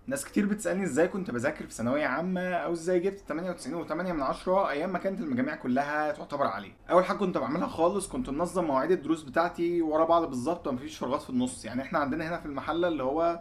ناس كتير بتسألني ازاي كنت بذاكر في ثانوية عامة او ازاي جبت 98.8 من 10 ايام ما كانت المجاميع كلها تعتبر عالية. اول حاجة كنت بعملها خالص كنت منظم مواعيد الدروس بتاعتي ورا بعض بالظبط ومفيش فراغات في النص. يعني احنا عندنا هنا في المحلة اللي هو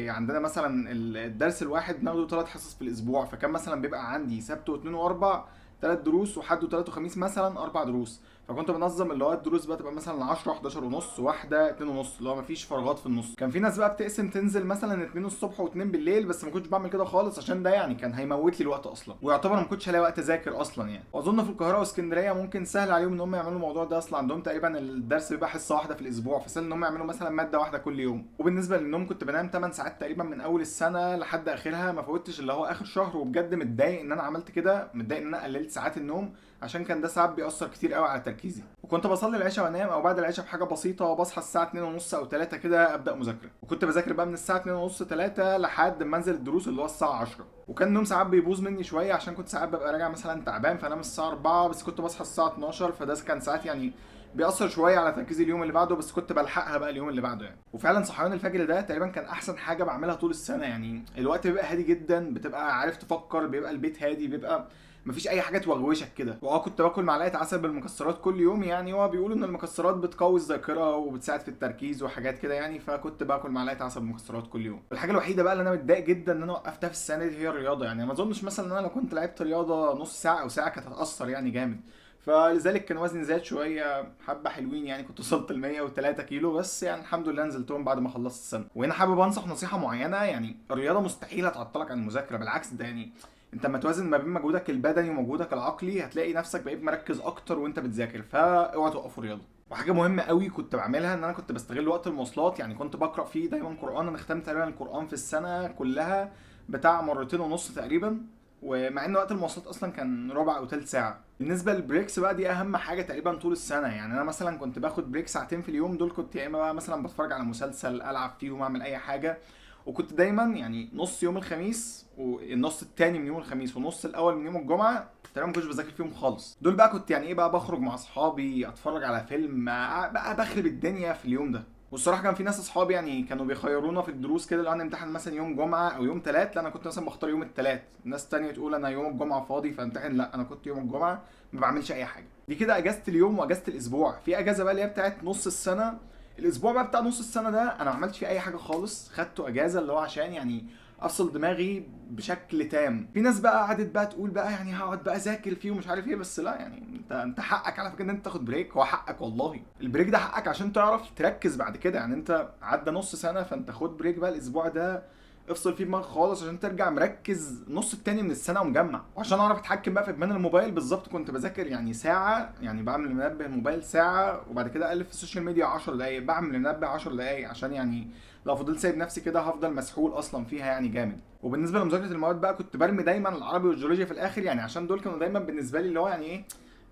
عندنا مثلا الدرس الواحد بناخده 3 حصص في الاسبوع، فكان مثلا بيبقى عندي سبت واثنين واربع 3 دروس، وحد وثلاث وخميس مثلا 4 دروس. فكنت بنظم اللي هو الدروس بقى تبقى مثلا 10، 11 ونص، واحدة، 2 ونص، اللي هو مفيش فراغات في النص. كان في ناس بقى بتقسم تنزل مثلا 2 الصبح و2 بالليل، بس ما كنتش بعمل كده خالص عشان ده يعني كان هيموت لي الوقت اصلا، ويعتبر ما كنتش هلاقي وقت اذاكر اصلا يعني. واظن في القاهرة واسكندريه ممكن سهل عليهم ان هم يعملوا الموضوع ده، اصلا عندهم تقريبا الدرس بيبقى حصة واحدة في الاسبوع، فسهل ان هم يعملوا مثلا مادة واحدة كل يوم. وبالنسبة للنوم كنت بنام 8 ساعات تقريبا من اول السنة لحد اخرها، ما فوتش اللي هو اخر شهر. وبجد متضايق ان انا عملت كده، متضايق ان انا قللت ساعات النوم عشان كان ده ساعات بيأثر كتير قوي على تركيزي. وكنت بصلي العشاء وانام، او بعد العشاء بحاجة بسيطة وبصحى الساعة 2 ونص او 3 كده ابدا مذاكره. وكنت بذاكر بقى من الساعة 2 ونص 3 لحد ما انزل الدروس اللي هو الساعة 10. وكان النوم ساعات بيبوظ مني شوية عشان كنت ساعات ببقى راجع مثلا تعبان فانام الساعة 4، بس كنت بصحى الساعة 12، فده كان ساعات يعني بيأثر شوية على تركيزي اليوم اللي بعده، بس كنت بلحقها بقى اليوم اللي بعده يعني. وفعلا صحيان الفجر ده تقريبا كان احسن حاجة بعملها طول السنة. يعني الوقت بيبقى هادي جدا، بتبقى عارف تفكر، بيبقى البيت هادي، بيبقى مفيش اي حاجة توغوشك كده. واه كنت باكل معلقه عسل بالمكسرات كل يوم، يعني هو بيقولوا ان المكسرات بتقوي الذاكرة وبتساعد في التركيز وحاجات كده يعني، فكنت باكل معلقه عسل بالمكسرات كل يوم. الحاجة الوحيدة بقى اللي انا متضايق جدا ان انا وقفتها في السنة دي هي الرياضة. يعني ما اظنش مثلا ان انا لو كنت لعبت رياضة نص ساعة او ساعة كانت هتاثر يعني جامد، فلذلك كان وزني زاد شوية حبه حلوين، يعني كنت وصلت ل 103 كيلو بس، يعني الحمد لله نزلتهم بعد ما خلصت السنة. وهنا حابب انصح نصيحة معينة، يعني الرياضة مستحيل هتعطلك عن المذاكرة، بالعكس ده يعني انت لما توازن ما بين مجهودك البدني ومجهودك العقلي هتلاقي نفسك بقيت مركز اكتر وانت بتذاكر، فاوعى توقفوا رياضة. وحاجه مهمة قوي كنت بعملها ان انا كنت بستغل وقت المواصلات، يعني كنت بقرا فيه دايما قران. انا ختمت تقريبا القران في السنة كلها بتاع 2.5 مرات تقريبا، ومع ان وقت المواصلات اصلا كان ربع او تلت ساعة. بالنسبة لل breaks بقى دي اهم حاجة تقريبا طول السنة. يعني انا مثلا كنت باخد break 2 ساعات في اليوم، دول كنت يا اما بقى مثلا بتفرج على مسلسل، العب فيهم، اعمل اي حاجة. وكنت دايما يعني نص يوم الخميس والنص التاني من يوم الخميس ونص الاول من يوم الجمعة تقريبا ما كنتش بذاكر فيهم خالص. دول بقى كنت يعني ايه بقى بخرج مع اصحابي، اتفرج على فيلم، بقى بخرب الدنيا في اليوم ده. والصراحة كان في ناس اصحابي يعني كانوا بيخيرونا في الدروس كده، لو انا امتحن مثلا يوم جمعه او يوم تلات، لا انا كنت مثلا بختار يوم التلات. ناس تانية تقول انا يوم الجمعة فاضي فامتحن، لا انا كنت يوم الجمعة ما بعملش اي حاجة. دي كده اجازه اليوم واجازه الاسبوع. في اجازه بقى اللي هي بتاعت نص السنة. الاسبوع بقى بتاع نص السنة ده انا ما عملتش فيه اي حاجة خالص، خدته اجازه اللي هو عشان يعني افصل دماغي بشكل تام. في ناس بقى قعدت بقى تقول بقى يعني هقعد بقى اذاكر فيه ومش عارف ايه، بس لا يعني انت حقك على فكرة ان انت تاخد break، هو حقك والله، ال break ده حقك عشان تعرف تركز بعد كده. يعني انت عدى نص سنة فانت خد break بقى الاسبوع ده، افصل فيه دماغك خالص عشان ترجع مركز نص التاني من السنة ومجمع. وعشان اعرف اتحكم بقى في ادمان الموبايل بالظبط كنت بذاكر يعني ساعة، يعني بعمل منبه الموبايل ساعة وبعد كده اقلب في ال social media 10 دقائق، بعمل منبه 10 دقائق عشان يعني لو فضلت سايب نفسي كده هفضل مسحول اصلا فيها يعني جامد. وبالنسبة لمذاكره المواد بقى كنت برمي دايما العربي والجيولوجيا في الاخر، يعني عشان دول كانوا دايما بالنسبة لي اللي هو يعني ايه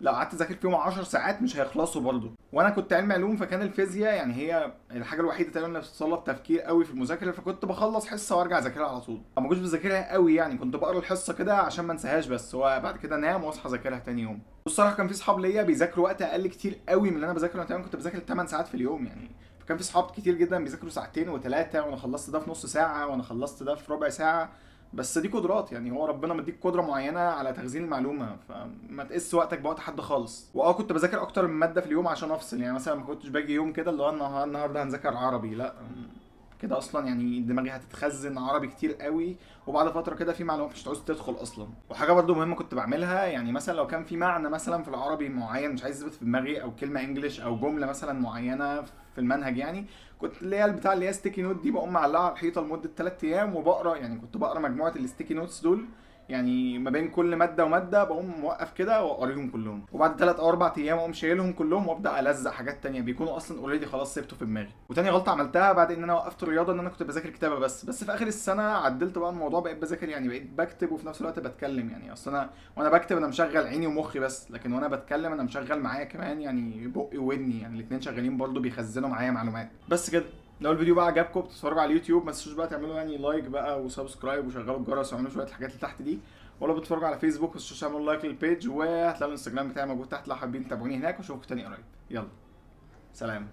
لو قعدت اذاكر فيهم 10 ساعات مش هيخلصوا برضه. وانا كنت علم علوم فكان الفيزياء يعني هي الحاجة الوحيدة تقريبا اللي بتتطلب تفكير قوي في المذاكرة، فكنت بخلص حصة وارجع اذاكرها على طول. ما كنتش بذاكرها قوي يعني، كنت بقرا الحصة كده عشان ما انساهاش بس، وبعد كده انام واصحى اذاكرها تاني يوم. والصراحة كان في اصحاب ليا بيذاكروا وقت اقل كتير قوي من اللي انا بذاكرة. انا تقريبا كنت بذاكر 8 ساعات في اليوم يعني، فكان في اصحاب كتير جدا بيذاكروا 2 و3 ساعات، وانا خلصت ده في نص ساعة وانا خلصت ده في ربع ساعة. بس دي قدرات يعني، هو ربنا مديك قدره معينة على تخزين المعلومة، فما تقيس وقتك بوقت حد خالص. واه كنت بذاكر اكتر من مادة في اليوم عشان افصل، يعني مثلا ما كنتش باجي يوم كده اللي هو النهارده هنذاكر عربي، لا كده اصلا يعني دماغي هتتخزن عربي كتير قوي، وبعد فترة كده في معلومات مش هتعوز تدخل اصلا. وحاجه برضو مهمة كنت بعملها، يعني مثلا لو كان في معنى مثلا في العربي معين مش عايز يثبت في دماغي، او كلمة English او جملة مثلا معينة في المنهج، يعني كنت اللي هي البتاع اللي هي sticky note دي بقوم معلقها على الحيطة لمدة 3 ايام وبقرا، يعني كنت بقرا مجموعة ال sticky notes دول، يعني ما بين كل مادة ومادة بقوم موقف كده واقريهم كلهم، وبعد 3 او 4 ايام اقوم شايلهم كلهم وابدا الزق حاجات تانية بيكونوا اصلا already خلاص ثبتوا في دماغي. وتاني غلطه عملتها بعد ان انا وقفت الرياضة ان انا كنت بذاكر كتابه بس في اخر السنة عدلت بقى الموضوع، بقيت بذاكر يعني بقيت بكتب وفي نفس الوقت بتكلم. يعني اصل انا وانا بكتب انا مشغل عيني ومخي بس، لكن وانا بتكلم انا مشغل معايا كمان يعني بقي وودني، يعني الاثنين شغالين برضو بيخزنوا معايا معلومات. بس كده. لو الفيديو بقى عجبكم بتتفرجوا على اليوتيوب ما تنسوش بقى تعملوا يعني like بقى و subscribe وشغلوا الجرس وعملوا شوية الحاجات اللي تحت دي. ولو بتتفرجوا على فيسبوك ما تنسوش تعملوا like لل page، وهتلاقوا الانستجرام بتاعي موجود تحت لو حابين تتابعوني هناك. واشوفكم تاني قريب، يلا سلام.